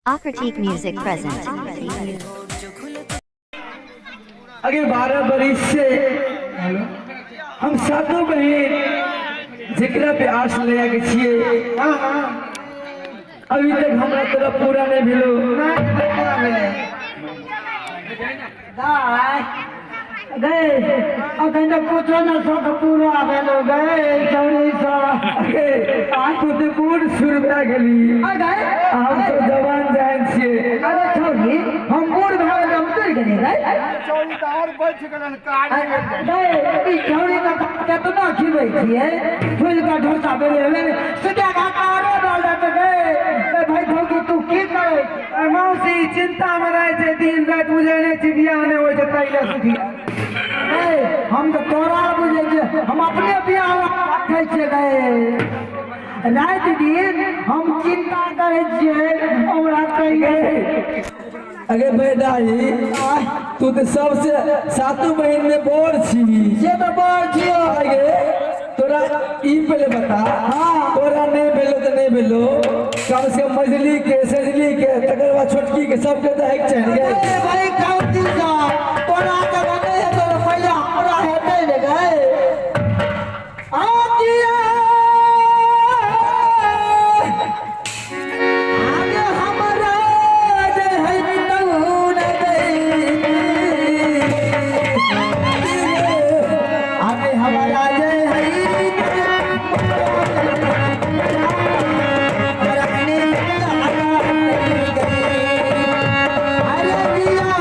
Akratik Music present. अगे 12 बरिस से हम सातों बहन जेकरा पे आस ले के छिए, अभी तक हमरा तरफ पूरा नहीं भेलो। दाय गए अखन तऽ कुछो न शौक पूरा भेलो गए सॉरी सा। अगे तू तऽ बूढ़ सुर भए गेली, गए हम तो जवान जान छिए। अरे छौरी, हम बूढ़ भए गेल, हम चलि गेली गए। चौरी तऽ आओर बचि गेलन कारी। गए ई छौरी के केतना खिबै छियै, फूल का ढोसा भेलै भेलै सुतिया घाटा आरो डाल देतै गए। गए भाई धोकी, तू की करै? मौसी चिंता में रहै छै दिन राति, बुझै नहि छी बियाह नहि होइ छै ताहि लए सुखी। गए हम तऽ तोरा बुझै छियै, हम अपने बियाह रखै छियै गए। राति दिन हम चिंता करै छियै, हमरा कहियै। अगे बेटाही, तू तऽ सबसे सातों बहिन में बड़ छी। से तऽ बड़ छियौ। अगे तोरा ई पहले बता। हाँ। तोरा नहीं भेलो तऽ नहीं भेलो, कम से कम मझली के, सजली के, तकर बाद छोटकी के, सबके तऽ हैक चाही गए। अरे भाई खाउती सा, तोरा तऽ नहि हेतौ रे, पहिले हमरा हेतै ने गए। आदिया आगे हमरा जे हेतौ ने गए, आगे हमरा जे अरे दिया।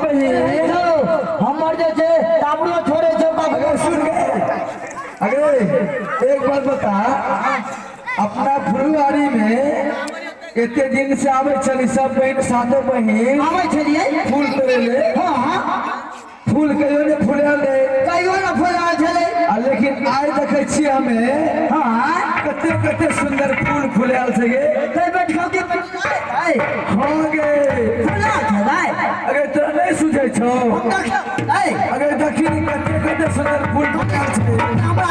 बहिन। हमर जे छै ताबड़ो छोड़े छै। अगर सुन गए, अगर एक बात बता, अपना फुलवारी में एते दिन से आबै छली सब बहिन, सातो बहिन आबै छलियै। फूल तोड़े ले। हाँ। फूल कहियो ने फुलायल रहे। कहियो ने फुलायल छलै। आ लेकिन आइ देखै छियै हमे कते कते सुन्दर फूल फुलायल छै गे। कई बैठो के आइ। हाँ गे। फुलायल छलै। अगर तोरा नहि सुझै छौ? हम देख आइ। अगर देखी ने कते कते सुन्दर फूल फुलायल छै। हमरा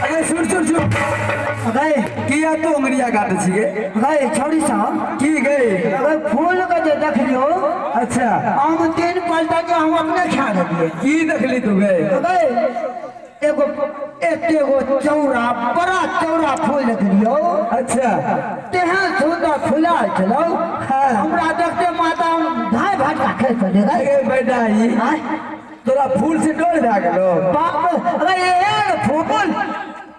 अरे सुन सुन सुन। गए। किया तो अंगरिया काटै छियै? गए छौड़ी साहब। की गए? गए फूल के जे देखलियो। अच्छा। हम तीन पलटा के हम अपने खा गेलियै। की देखली तू गए? गए एगो एते गो चौरा, बड़ा चौरा फूल देखलियो। अच्छा। तेहन सुंदर फुलाल छलौ। हाँ। हमरा देखते माता धाय भाटका खेल चले गए। अरे बेटा ई आँय? तोरा फूल से डर भए गेलो? बाप अरे एहन फूल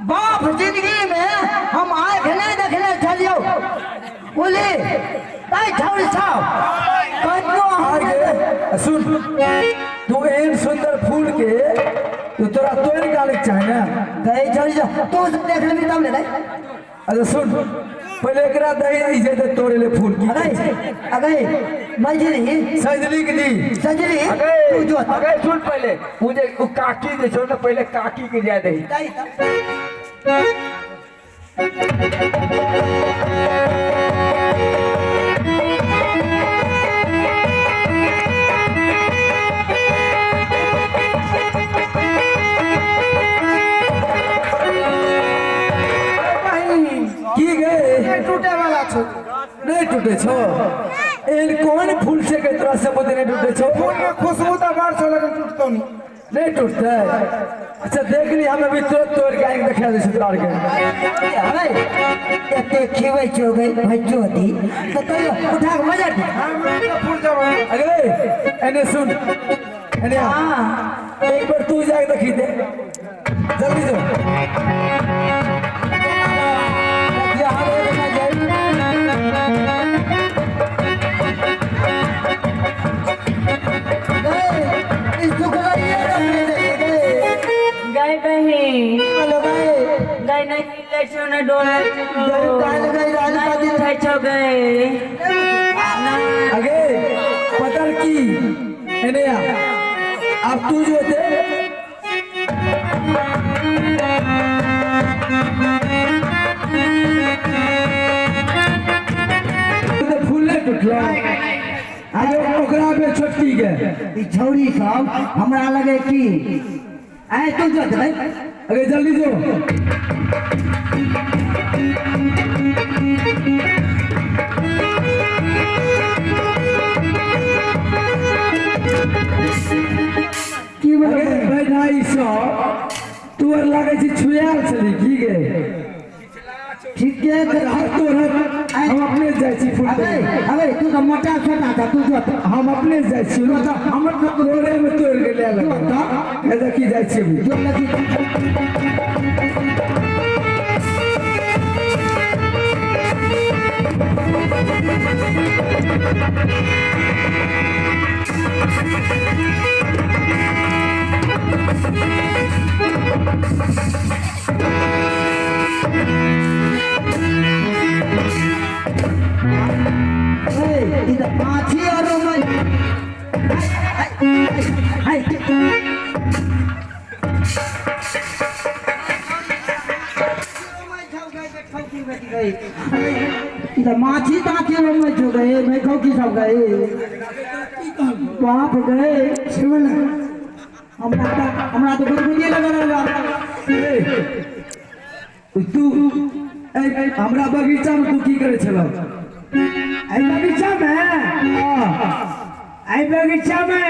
बाप जिंदगी में हम आँख नहीं देखने छलियौ। बोली ताई छौड़ी साहब कहियो हम आगे सुन, तू एहन सुंदर फूल के तू तोरा तोड़ निकाले के चाहे ना? गए छौड़ी साहब, तू सब देख लेबी तब ने गए। अच्छा सुन, पहले एकरा दही दी जेते तोड़े ले फूल की। अगई अगई मंजरी। सजली के दी। सजली तू जो। अगे सुन, पहले मुझे उ काकी जे छौ ने, पहले काकी के जाय दही। दही तब। की गए? टूटे वाला छौ। नहीं टूटे छो? एहन कोन फूल छै के तोरा सब नहीं टूटे छो? फूल में खुशबू तऽ बड़ छौ, लेकिन टूटतो नहीं। नहीं टूटते? अच्छा देख ली, हम अभी तुरंत तोड़ के आके देखा दै छी तोरा आरके। अगई एते खिबै छौ गई भैजो दी तऽ तैयो उठा के मजा दे। फूल जब अरे एने सुन, एने आ। हाँ। एक बार तू जाके देखी दे, जल्दी जो। गए ई सुखलइए रखने दे गए। गए बहिन। हेलो गए। गए नहीं हिलै छौ ने डोलै छौ। गए दाल गए दाल का नहीं दिन। उठै छौ गए। अगे पतर की एने आ, अब तू जो दे। तो फूल नहीं टूटलो? आगे ओकरा पे छोटकी के। ई छौड़ी सब हमरा लगे कि आय तू जो देबै। अगे जल्दी जो। की बोले? अगे बैठाई सब तू आर लागै छी छुआल छली की गे? ठीक है। हर तोहर हम अपने जाइ छी फूल अबे तोड़ै। अबे तू तऽ मोटा छोटा था, तू जो। हम अपने जाइ छी। हमर तोड़े में तोड़ के ले लगा हे, देखी जाइ छी अभी। जो लगी। ए, ई तऽ माछी आरो मैं हाय ई तऽ माछी ताछी रमै छौ गए, मैं की सब गए बाप गए। सुन, हमरा तऽ गुदगुदी लगल रहल। ए, तू ए, हमरा बगीचा में तू की करै छलह? एहि बगीचा में? हाँ। एहि बगीचा में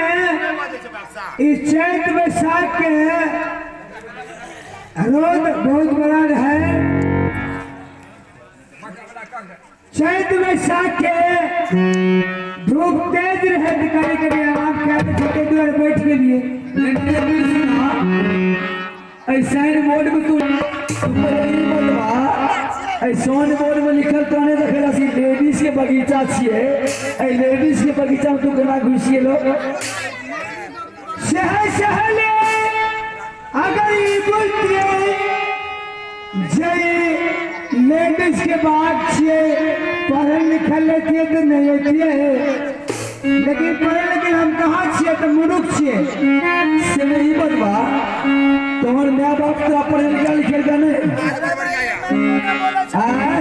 इस चैत बैसाख के रौद बहुत बड़ा है। चैत बैसाख के धूप तेज रहे तो कभी कभी आराम कर छोटे द्वार बैठ गेलिए। साइन बोर्ड में तू पहिले ई बतबा, एहि साइन बोर्ड में लिखल तोने देखला सी लेडीज के बगीचा छियै। एहि लेडीज के बगीचा में तू केना घुसि गेलो? शहर शहर अगर ई बोलतिए जे लेडीज के बात छियै, पढ़ल लिखल लेतिए तो नहीं होतिए, लेकिन पढ़ल लिखल हम कहाँ छियै? तऽ मूर्ख छियै। से नहीं बतबा, तोहर माय बाप तोरा पढ़े लिखा लिखेल का नहीं? आँय?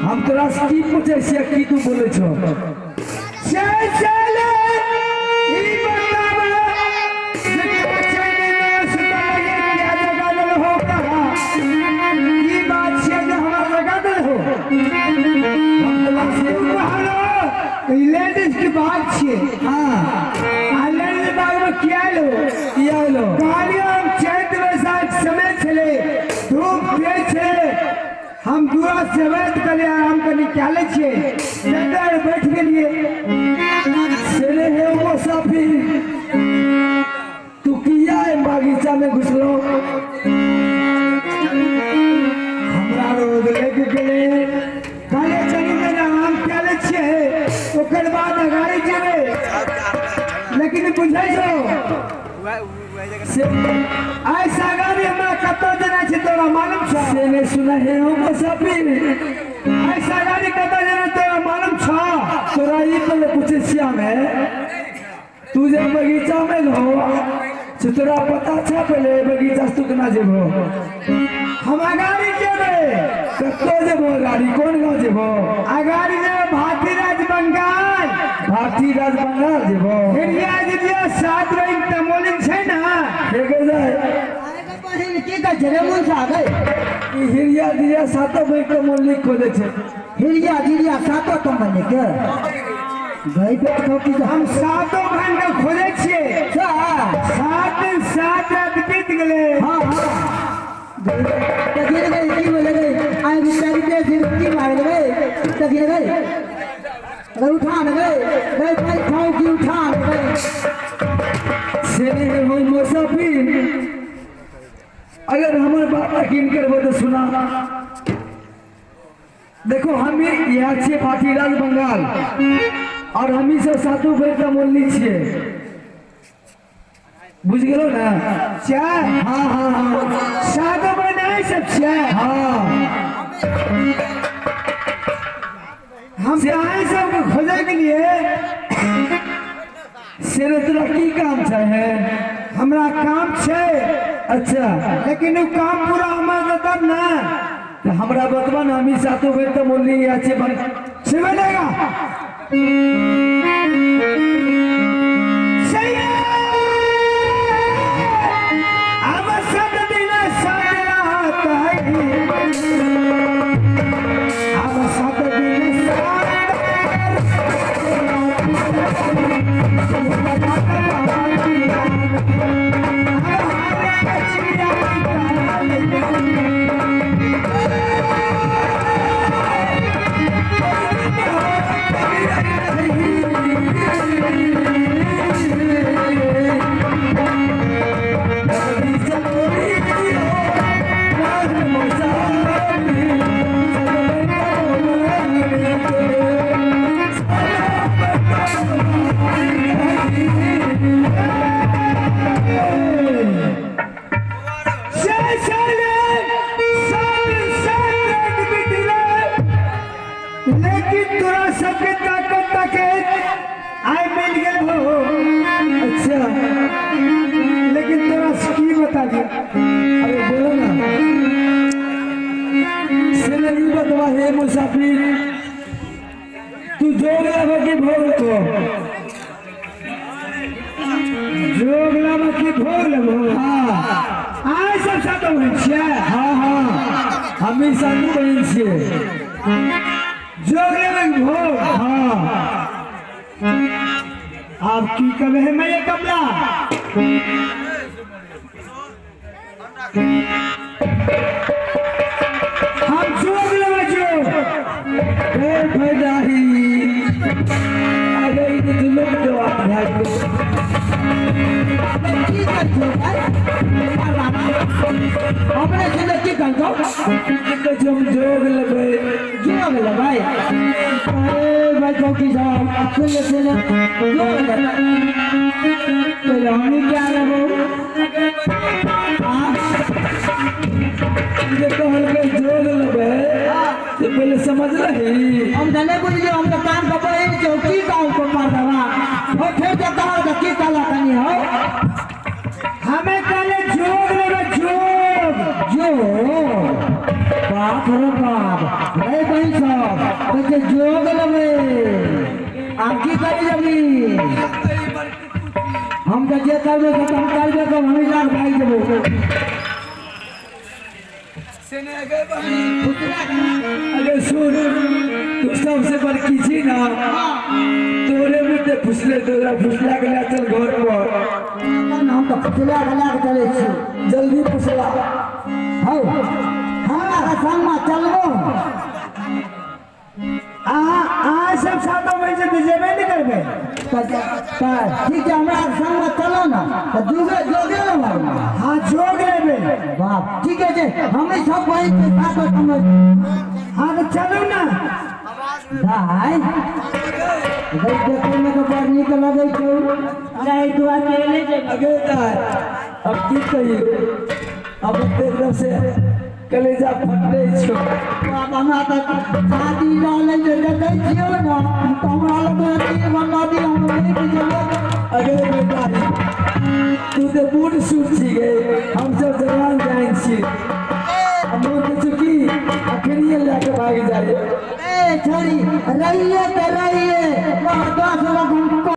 हम तोरा से की पूछे छियै, की तू बोलै छौ? चल चल, ई बताब जे के चैन में सुतल ये क्या जगा देल हो कहा? ई बात छियै जे हमरा जगा देल हो। हम तोरा से तू कहलो ई लेडीज के बात छियै। आ लेडीज बाग में किया आयल हो? की आयलो? कहलियो हम चैत बैसाख समय छलै, धूप तेज छलै, हम दूरा से अबैत कहलियै आराम कनि कए लै छियै, चद्दर बैठ गेलियै। से रे हे मुसाफिर, तू किया एहि बगीचा में घुसलो? हमरा रौद लागि गेलै, कहलियै कनि देर आराम कए लै छियै, ओकर बाद अगाड़ी जेबै। लेकिन बुझै छौ से आइ सागारी हमरा कतऽ जेनाइ छै तोरा मालूम छौ? से नहीं सुना हे हो मुसाफिर। आइ सागारी कतऽ जेनाइ तोरा मालूम छौ? तोरा ई पहले पूछे छियै हमे, तू जे बगीचा में हो से तोरा पता छै पहले बगीचा से तू केना जेबो? हम अगाड़ी जेबै। कतऽ जेबो अगाड़ी? कोन गाँव जेबो? अगाड़ी जेबै भातीराज बंगाल। भाटी राज बंगाल जेबो? हिरिया जिरिया सात रंग तमोलिन छै ने। हेगे जाय। बहिन, की कहै छै रे मुनसा गै? ई हिरिया दिरिया सातो बैठ के मोल खोले छै। हिरिया जिरिया सातो कम्बल के गई पे ठोकी। हम सातो बहन के खोजै छियै। 7 दिन 7 रात बीत गेलै। हाँ, तखन गई की बोले गई आई बिचारी के सिर की मार गई तखन गई अगर उठा न गई गई भाई खाओ की उठा न गई। से नहीं हो मुसाफिर, अगर हमर बात यकीन करबो तो सुना। देखो, हम ही यहाँ छियै भाटीराज बंगाल और हम ही सब सातु भाई का मोलनी छियै, बुझ गेलो ना? चाय। हाँ हाँ हाँ सातो बहन अहीं सब छियै? हाँ। हम तऽ अहीं सबके खोजै के लिए। से रे, तोरा की काम छै है? हमरा काम छै। लेकिन उ काम पूरा हमर तब ने। तो हमरा बतबा ना, हम ही सातु भाई का मोलनी यहाँ छियै सिमलेगा सही। अब 7 दिन 7 रात है, अब 7 दिन 7 रात बीत गेलै, लेकिन तोरा सबके ताकत ताकत आइ मिल गेल हो। लेकिन तोरा से की बता दिया? अरे बोलो ना। से नहीं बतवा हे मुसाफिर, तू जोग लेबो कि भोग लेबो? जोग लेबो कि भोग लेबो? हाँ। आइ सब सातो होइ छियै। हमी सानू बहिन छियै। जोग लेबै भोग? हाँ। आब की कहबै हे मैया कमला? हम जोग लेबै जोग। ए फैदाही, अरे ई तऽ जुलुम जवाब भए गेलै। की कहै छौ भाइ? अपने सुनले की कहै छौ? की कहै छै, हम जोग लेबै। जोग लेबै? अरे भाइ चौकी साहब, सुनले सुनले, जोग लेबै। पहिले हमही क्या लेबौ? हाँ? जे कहलकै जोग लेबै से पहिले समझलही? हम तऽ नहि बुझलियै, हम तऽ कान पर बहिन छौ, की कहू को मर्दवा हो, फेर जे कहल तऽ की कहला तनी हो। हमें कहले जोग लेबै जोग। जो बाप रे बाप, रे बहिन सब कहै जोग लेबै। आब की करी जबी? हम तऽ जे करबै से तऽ हम करबे करब, हम लाख भागि जेबौ। अरे सुन, तू सबसे बड़की छी ना, तोरे मुद्दे फुसले, तोरा फुसला के ले चल घर पर। हम तऽ फुसला के लए के चलै छी। जल्दी फुसला। हौ, हमरा संगमे चलबो? अहाँ अहाँ सब सातो बजे से तऽ जेबे नहि करबै। तऽ ठीक छै, हमरा संगमे चलो ने तऽ जुगे जोगे लेबै। हाँ, जोग लेबै। बाप, ठीक छै, हमे सब बहिन के साथ समझ। हाँ, तऽ चलू ने। दाइ गई, देखै में तऽ बड़ नीक लगै छौ। नहीं, तू अकेले जेबी। अगे दाय, अब की कहियो, अब एकदम से कलेजा फटले छो। बाप, हमरा तऽ शादी रहलै जे देखै छियौ ने तऽ हमरा लग तीन नदी हम नहि बुझबै। अगे बेटा, तू तऽ बूढ़ सूढ़ छी गे, हम सब जवान जान छी। हम मोन तऽ छौ कि अखनिये लए के भागि जाइए। ए छोरी, रहिए तऽ रहिए।